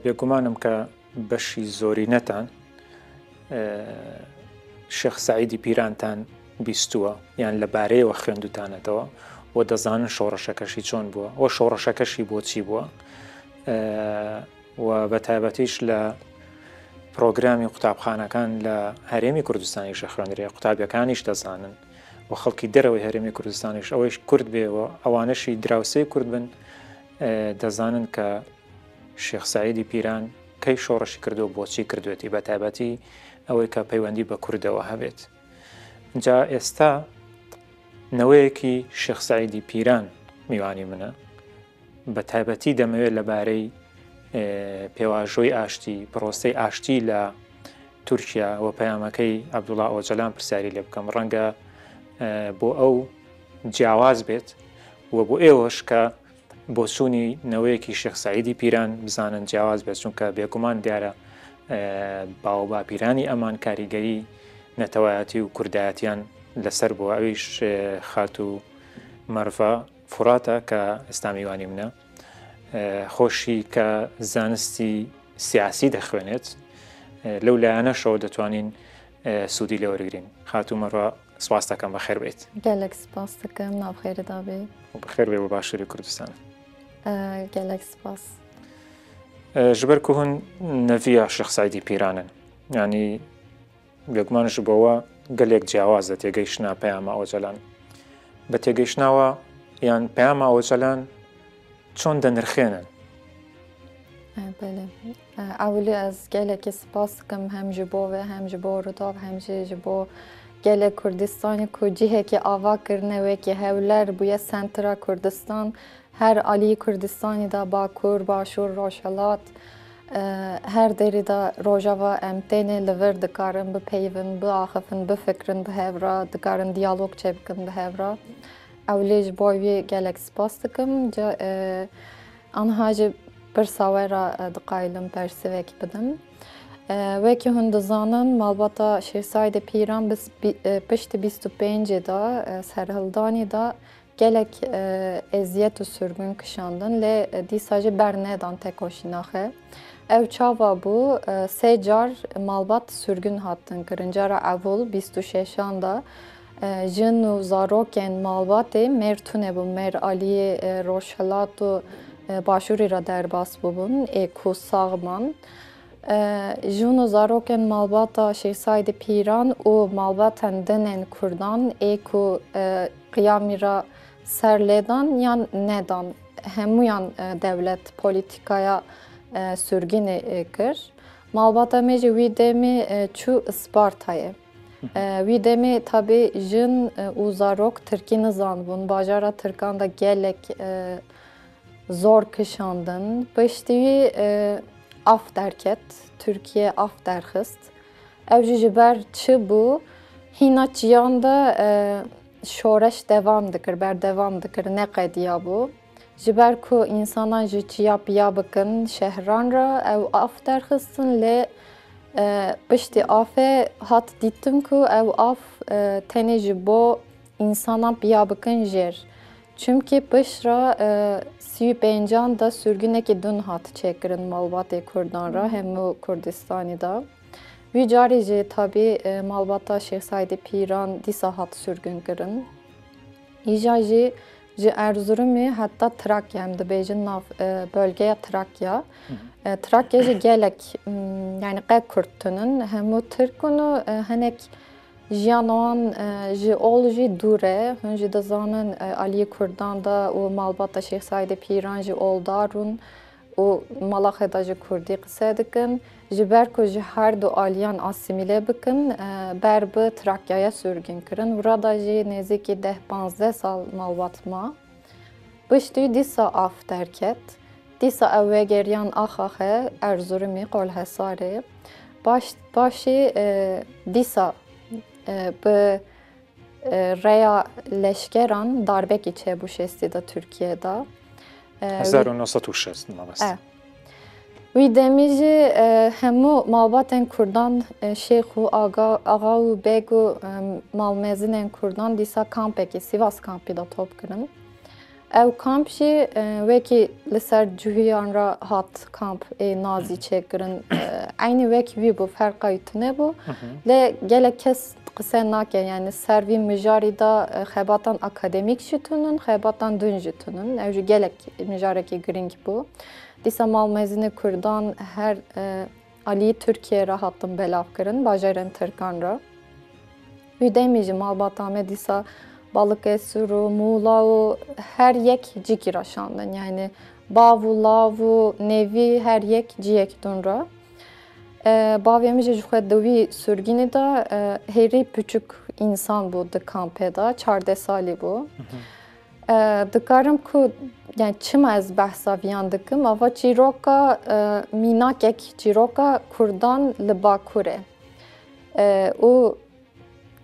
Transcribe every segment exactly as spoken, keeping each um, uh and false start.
بێگومانم کە بەشی زۆرینەتان، ئە، شێخ سەعیدی پیرانتان بیستووە، یان لە بارەیەوە خوێندوتانەتەوە و دەزانن شۆڕەشەکەشی چۆن بووە و شۆڕەشەکەشی بۆچی بووە. ئە، و بە تایبەتیش لە پرۆگرامی قوتابخانەکان لە هەرێمی کوردستانیش خوێندرێ، قوتابیەکانیش دەزانن و خەڵکی دەرەوەی هەرێمی کوردستانیش، ئەوەیش کورد بێ و ئەوانەشی دراوسێی کورد بن، ئە، دەزانن کە شێخ سەعیدی پیران کەی شۆڕەشی کردو و بۆچی کردوێتی، بە تایبەتی ئەوەی کە پەیوەندی بە کوردەوە هەبێت. جا ئێستا نەوەیەکی شێخ سەعیدی پیران میوانی منە. بە تایبەتی دەمەوێت لەبارەی، ئێ، پێواژۆی ئاشتی، پرۆسەی ئاشتی لە تورکیا و پەیامەکەی عەبدوڵا ئۆجەلان پرسیاری لێ بکەم. ڕەنگە، ئێ، بۆ ئەو جیاواز بێت و بۆ ئێوەش کە بۆچوونی نەوەیەکی شێخ سەعیدی پیران بزانن جیاواز بێت، چونکە بێگومان دیارە، ئێ، باوباپیرانی ئەمان کاریگەری نەتەوایەتی و کوردایەتیان لەسەر بووە. ئەویش، ئێ، خاتوو مەرڤە فوراتە کە ئێستا میوانی منە، ئێ، خۆشی کە زانستی سیاسی دەخوێنێت، ئێ، لەو لایەنەشەوە دەتوانین، ئێ، سوودی لێ وەرگرین. خاتوو مەرڤە، سپاس دەکەم، بەخێر بێت. Gelek spas dikim, nav xêrê de bê. و بەخێر بێ بۆ باشووری کوردستان. ئە، gelek spas. ئێ، ji ber ku hûn neviya Şêx Seîdî Pîran in. Yanî بێگومان ji bo we gelek ciyawaz e têgeyiştina peyama Ocalan. Bi têgeyiştina we yan peyama Ocalan çond de nirxênin? E, belê. E, ewilî ez gelekî spas dikim hem ji bo ve, hem ji bo Rûdaw, hem jî ji bo gelê Kurdistanê ku cihekî ava kirine wekî hewler bûye sentra Kurdistan. Her alî Kurdistanê de Bakur, Başûr, Rojhilat, e, her derî de Rojava em tênê li vir dikarin bipeyivin, biaxifin, bifikirin bi hev re, dikarin diyalog çêbikin bi hev re. Ew lê ji bo wî gelek spas dikim. Ca, e, anha jî pirsa we re, e, diqayilim persivekî bidim. E, wekî hûn dizanin, malbata Şêx Seîdê Pîran bis-, bi-, e, piştî bîst û pêncê de, e, serhildanê de gelek, e, eziyet û sirgûn kişandin, lê, e, dîsa jî bernedan tekoşîna xwe. Ew çawa bû? E, sê car malbat sirgûn hatin kirin. Cara evûl bîst û şeşan de, e, jin û zarokên malbatê mêr tune bûn, mêr aliyê, e, Rojhilat û, e, Başûrê re derbas bûbûn, ê ku sax man. E, jin û zarokên malbata Şêx Seîdê Pîran û malbatên din ên Kurdan ê ku, e, qiyamî re ser lê dan yan nedan, hemûyan, e, dewlet polîtîkaya, e, sirgînê, e, kir. Malbata me jî wî demê, e, çû Ispartayê. Hı hı. E, wî demê tabî jin, e, û zarok tirkî nizanibûn. Bajara Tirkan de gelek, e, zor kişandin. Piştî wî, e, af derket, Tirkiye af derxist. Ew jî ji ber çi bû? Hîna çiyan de, e, şoreş devam dikir, berdewam dikir, neqediyabû. Ji ber ku însanan ji çiya piya bikin şehran re, ew af derxistin, lê, e, piştî afê hat dîtin ku ew af, e, tenê ji bo însanan piya bikin jêr. Çimkî pişt re, e, sî û pêncan de sirgûnekî din hat çêkirin malbatê Kurdan re, hemû Kurdistanê de. Wî carî jî tabî, e, malbata Şêx Seîdê Pîran dîsa hat sirgûn kirin. Îja jî ji Erzurumê heta Trakya, em dibêjin nav, e, bölgeya Trakya. Hı hı. E, Trakya jî gelek, m, yani qe Kurd tune in, hemû Tirk in û, e, hinek jiyana wan, e, ji ol jî dûr e. Hûn jî dizanin, e, aliyê Kurdan de û malbata Şêx Seîdê Pîran jî oldar in û mala xwe de ji Kurdî qise dikin. Ji ber ku ji her du aliyan asîmîle bikin, e, ber bi Trakyaya sirgûn kirin. Wira de jî nêzîkî deh panzdeh sal malbat ma. Piştî dîsa af derket. Dîsa ew vegeriyan axa xwe Erzurumê, Qolhesarê. Baş-, başî, e, dîsa, e, bi, e, rêya leşkeran darbekî çêbû şêstî de Tirkiye de. E, hezar û neh sed û şêst, mamoste. E. Wî demî jî, e, hemû malbatên Kurdan, e, şêx û aga, axa û beg û, e, malmezinên Kurdan dîsa kampekî, Sivas kampî de top kirin. Ew kamp jî, e, wekî li ser cihûyan re hat kamp ê nazî çêkirin. E, eynî wek vî bû, ferqa wî tune bû. Lê gelek kes qise nake, yani ser vî mijarî de, e, xebatan akademîk jî tunin, xebatan din jî tunin. Ew jî gelek mijarekî girîng bû. Dîsa Malmezînê Kurdan her, e, alî Tirkiye re hatin belavkirin, bajarên Tirkan re. Wî demî jî malbata me dîsa Balıkesir û Muğla û her yek cîkî re şandin. Yani bav û lav û nevî her yek ciyek din re. E, bavê min jî ji xwe di wî sirgînê de, e, hêrî piçûk însan bû di kampê de, çardeh salî bû. E, dikarim ku, yani çima ez behsa viyan dikim? Ava çîroka, e, mînakek çîroka Kurdan li Bakur e. E, û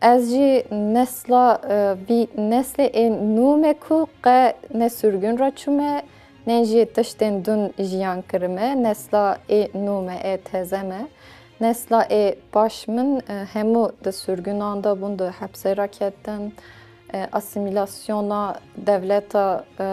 ez jî nesla, e, vî neslê ê nû me ku qe ne sirgûn re çûme, ne jî tiştên din jiyan kirime. Nesla ê nû me, ê teze me. Nesla ê paş min, e, hemû di sirgûnan de bûn, di hepsê re ketin. E, asîmîlasyona dewleta, e,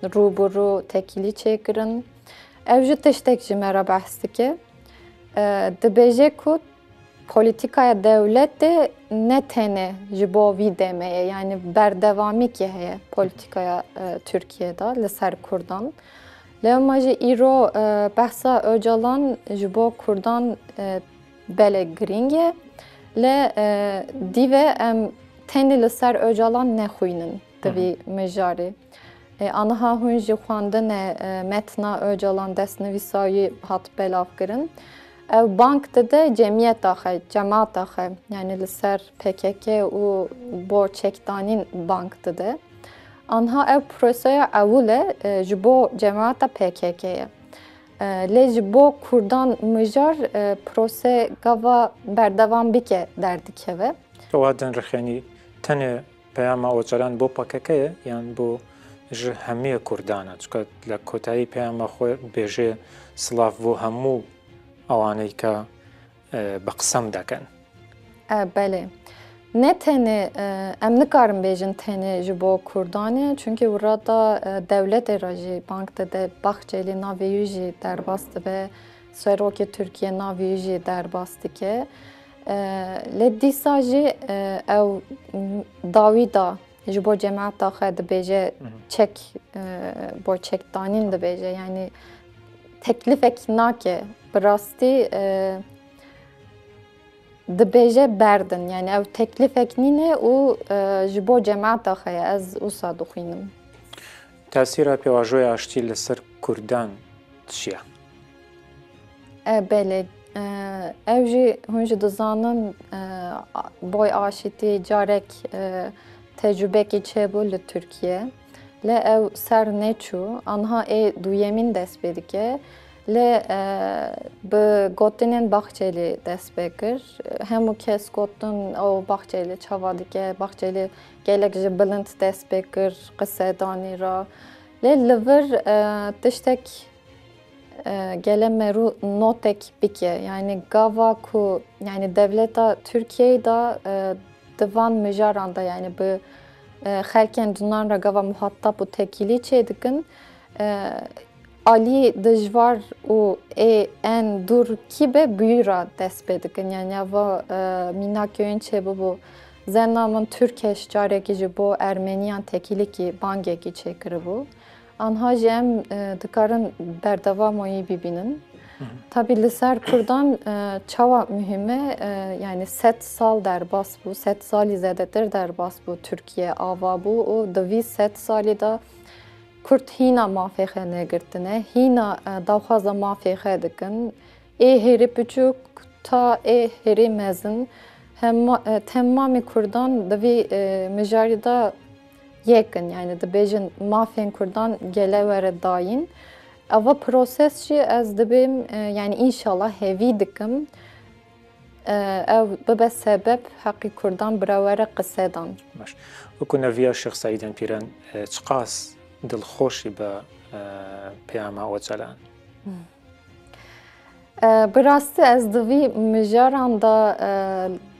rû bi rû tekîlî çêkirin. Ew jî tiştek ji me re behs dike. E, dibêje ku polîtîkaya dewletê ne tenê ji bo vî demê ye, yani berdewamîkê heye polîtîkaya, e, Tirkiyê de li ser Kurdan. Lê ema jî îro, e, behsa Ocalan ji bo Kurdan, e, belê girîng e. Lê, e, dî ve em tenê li ser Ocalan nexwînin di vî mijarê. E, aniha hûn jî xwendine, e, metna Ocalan, destnivîsa wî hat belavkirin. Ew bang dide cemiyeta xwe, cemaata xwe, yani li ser P K K û bo çekdanîn bang dide. Anha ew proseya ewil e, e, ji bo cemaata P K K ye. E, lê ji bo Kurdan mijar, e, prose gava berdewam bike derdikeve. Ewa din rixenî tenê peyama Ocalan bo P K K ye yan bo ji hemiyê Kurdan e? Çunka li kotayî peyama xwe bêje silav bo hemû ewaneyî ke, e, bi qisem dekin. E, belê. Ne tenê, e, em nikarin bêjin tenê ji bo Kurdan e, çunkî wira da, e, dewletê re jî bang dide, Bahçelî navê wî jî derbas dibe, serokê Tirkiye navê wî jî derbas dike. E, lê dîsa jî, e, ew, m, dawî da ji bo cemaeta xwe dibêje çek, e, bo çekdanîn dibêje, yani teklifek nake. Bi rastî, e, dibêje berdin, yani ew teklifek nîne û, e, ji bo cemaeta xwe ye, ez wisa dixwînim. Tesîra pêvajoya aştî li ser Kurdan çi ye? E, belê. E, ew jî, hûn jî dizanin, e, a-, boy aşitî carek, e, tecrûbekî çêbû li Tirkiye. Lê ew ser neçû, anha ê duyemîn dest pê dike. Lê, e, bi gotinên Bahçelî dest pê kir. Hemû kes gotin, ew Bahçelî çawa dike, Bahçelî gelek ji bilind dest pê kir qisedanî re. Lê li vir, e, tiştek, e, gele merû notek bike. Yani gava ku, yani dewleta Tirkiyeyê de, e, di van mijaran de, yani bi, e, xelkên dinan re gava muhatap û tekîlî çêdikin, e, alî dijwar û ê en dûr kî be, bi wî re dest pê dikin. Yani ava, e, mînakê wên çêbibû, zena min Tirkeş carekî ji bo Ermeniyan tekîlîkî bangekî çêkiribû. Anha jî em, e, dikarin berdewama wî bibînin. Hı hı. Tabî li ser Kurdan, e, çawa muhîm e, e, yani sed sal derbas bû, sed salî zêdetir derbas bû, Tirkiye ava bû û di vî sed salî de Kurd hîna mafê xwe negirtine, hîna, e, daxwaza mafê xwe dikin. Ê hêrê piçûk ta ê hêrê mezin, hema-, e, temamê Kurdan di vî, e, mijarî de yek in, yani dibêjin mafên Kurdan gele were dayîn. Eva proses jî ez dibêm, e, yani înşallah hevî dikim, e, ew bibe sebeb heqî Kurdan bira were qisedan. Baş. Wekî neviya Şêx Seîdên Pîran, e, çiqas dilxweş î bi, e, peyama Ocalan? E, bi rastî ez di vî mijaran de, e,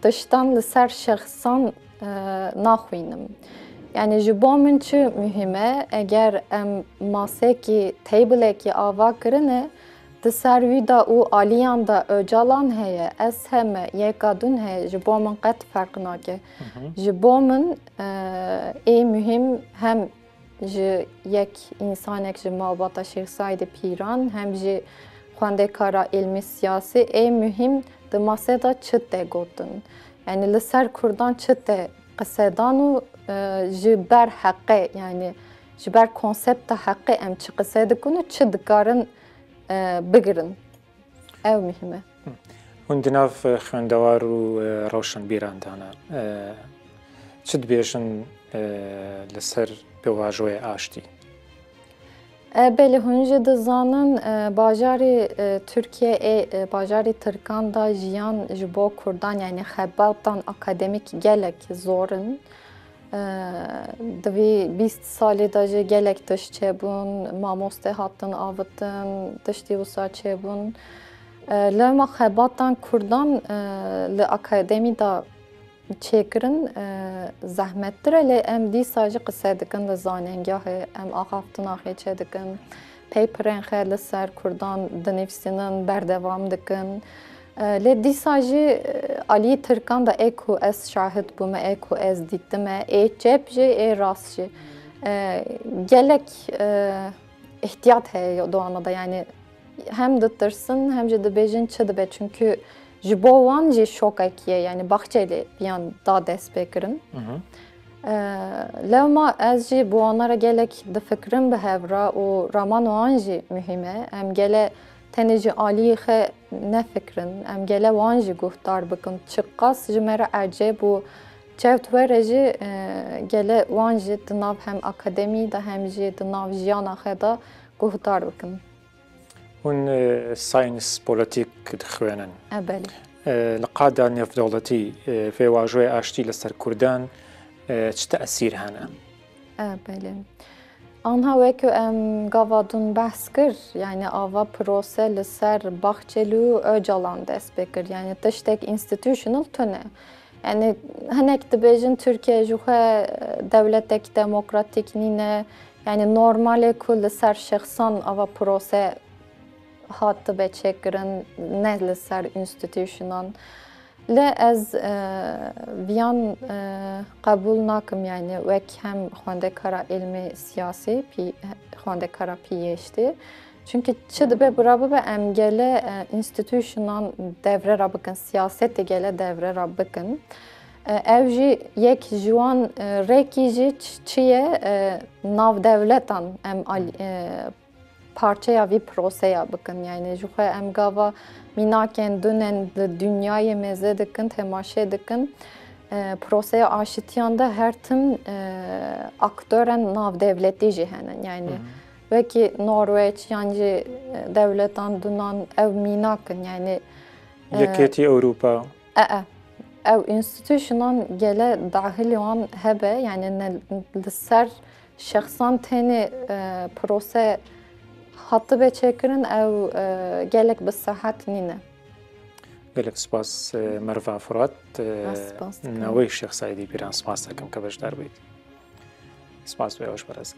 tiştan li ser şexsan, e, naxwînim. Yani ji bo min çi muhîm e? Eger em masekî, tablekî ava kirine, di ser wî de û aliyan de Ocalan heye, ez heme, yeka din heye, ji bo min qet ferq nake. Ji bo min, e, ê muhîm hem ji yek însanek ji malbata Şêx Seîdê Pîran hem jî xwendekara îlmî siyasî ê muhîm di masê de çi tê gotin. Yani li ser Kurdan çi tê qisedan û, e, ji ber heqê, yani ji ber konsepta heqê em çi qise dikin û çi dikarin, e, bigirin. Ew muhîm e. Hûn di nav, e, xwendewar û, e, rewşenbîran de ne. E, çi dibêjin, e, li ser pêvajoyê aştî? E, belê, hûn jî dizanin, e, bajarê, e, Tirkiye ê, e, bajarê Tirkan de jiyan ji bo Kurdan, yani xebatan akademîk gelek zor in. E, di vî bîst salê de jî gelek tişt çêbûn, mamostê hatin avitin, tiştî wisa çêbûn. E, lewma xebatan Kurdan, e, li akademî de çêkirin, e, zehmettir e, lê em dîsa jî qise dikin li zanîngehê, em axaftina xwe çêdikin, paperên xwe li ser Kurdan dinivîsînin, berdewam dikin. E, lê dîsa jî, e, aliyê Tirkan de ê ku ez şahid bûme, ê ku ez dîtime, ê çep jî, ê rast jî, e, gelek, e, îhtiyat heye di wana de, yani hem ditirsin hem jî dibêjin çi dibe, çünkü ji bo wan jî şokekî ye, yani Bahçelî viyan da destpêkirin. E, lewma ez jî bi wana re gelek difikirim bi hev re û raman wan jî muhîm e. Em gele tenê ji aliyê xwe nefikirin, em gele wan jî guhdar bikin. Çiqas ji me re ecêb û çewt were jî, e, gele wan jî di nav hem akademî de hem jî di nav jiyana xwe de guhdar bikin. Hûn, e, science politik dixwênin. E, belê. E, li qada nêvdewletî, e, pêvajoyê aştî li ser Kurdan, e, çi tesîr hene? E, belê. Anha wek em gava dûn behs kir, yani ava prose li ser Bahçeli û Ocalan dest pê kir. Yani tiştek institutional tune. Yani hinek dibêjin Tirkiye ji xwe dewletek demokratîk nîne. Yani normal e ku li ser şexsan ava prose hatibe çêkirin, ne li ser institutionan. Lê ez, e, viyan, e, qebûl nakim, yani wek hem xwendekara ilmê siyasî, pî-, xwendekara P H D. Çünkü çi dibe bira bibe em gele, e, institutionan devre ra bikin, siyasetê gele devre ra bikin. E, ew jî yek ji wan, e, rêkî jî ç-, çi ye, e, navdewletan em al-, e, parçeya vî proseya bikin. Yani ji xwe em gava mînakên dunên di dinyayê mêze dikin, temaşe dikin. E, proseya aşitiyan de her tim, e, aktorên navdewletî jî hene. Yani wekî Norweç yan jî, e, dewletan dunan ew mînak in. Yani, e, Yekêtî Ewropa. E, e. Ew institutionan gele dahilî wan hebe, yani ne li ser şexsan tenê, e, prose hatibe çêkirin, ew, e, gelek bi sehet nîne. Gelek spas, e, Merva Furat, e, Ez spas dikim. Newê Şêx Seîdî Pîran spas dikim ke beşdar bûyî. Spas wê, hoş berezin.